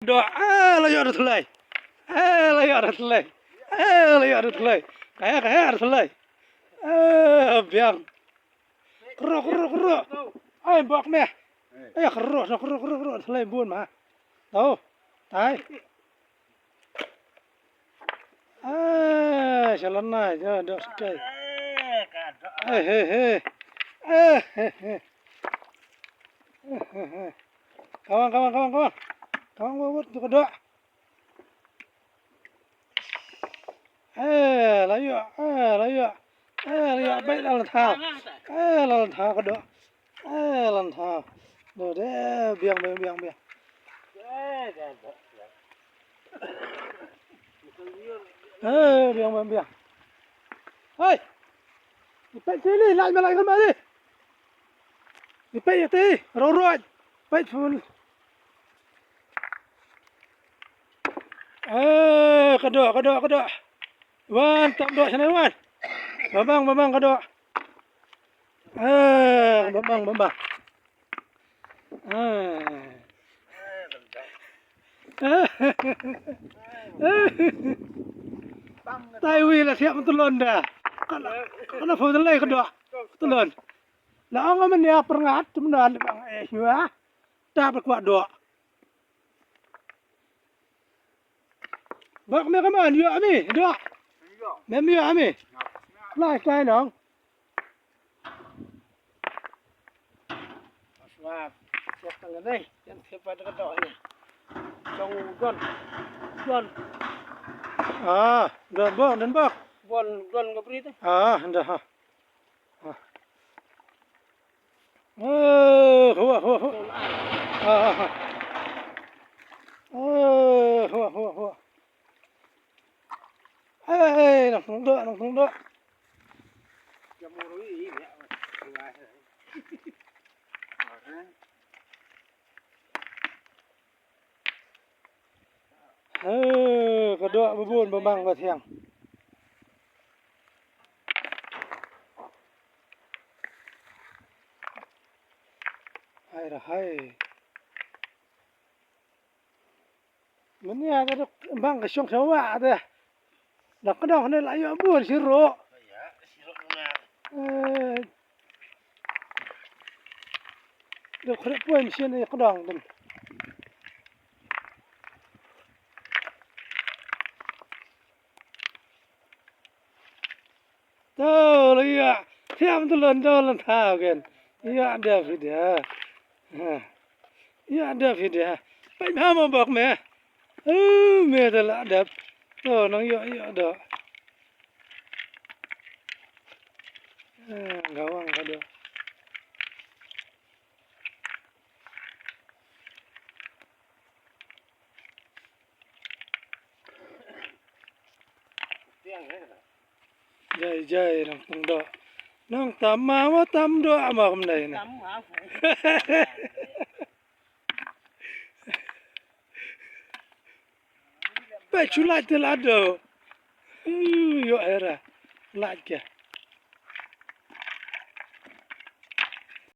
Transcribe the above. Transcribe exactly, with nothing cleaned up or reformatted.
Doh, eh, la ïoh da thlei. Eh, la ïoh da thlei. Eh, la ïoh da thlei. Ka heh, ka heh da thlei. Eh, biang. Kro, kro, kro. Ai, bok meh. Eh, kro, kro, kro, kro, kro, thlei bun ma. Tau. Tai. Eh, shalan nai, ja, doh sikai. Eh, he, he. Eh, he, he. Eh, he, he. Come on, come on, come on, come on. Come on, come on, tu ka doh. Eh, la ïoh, eh, la ïoh. Eh, la ïoh, bait la lantha. Eh, la lantha ka doh. Eh, lantha. Doh de, biang, biang, biang, biang. Eh, biang, biang, biang. Hai. Ipet sini, lai malai kan mari. Ipet ya ti, rorot. Ipet full. Eh, ka doh, ka doh, ka doh. Wan, tam doh sana, wan. Babang, babang, ka doh. Eh, babang, babang. Eh. Tai wi la siap tulon da. Kana, kana phone lai ka doh. Tulon. La ong man ya perngat, tum dan bang, eh, ya. Ta ba kwah doh. Bak me kaman, ïoh ami, doh. Me, me ïoh ami. Lai kai nong. Aswat. Siap tang dei. Yan siap pada ka doh ni. Dong don. Don. Ah, don bok, don bok. Bon, don ka bri te. Ah, dah. Ah. Eh, hua, hua, hua. Ah, ah, ah. Eh, hua, hua, hua. Eh, nang tungdok, nang tungdok. He, ka doh ba bun ba mang ba thiang. Hai ra hai. Mynne da dok bang ka shong shawa da. Da ka dong ne la ïoh bun shi ruh. Eh. Dok khreh poi machine ïa ka dong dum. To, lagi ya. Siap tu lon, tu lon thaw kan. Ya, da video. Ha. Ya, da video. Peit bha mo bok me. Uh, me da la dep. To, nang ïoh, ïoh da. Ha, gawang ka da. Jai, jai, nang tang doh. Nang tam ma, ma tam doh, ma kam dai na. Pe chu lait te la doh. Yu, yu, era. Lait ke.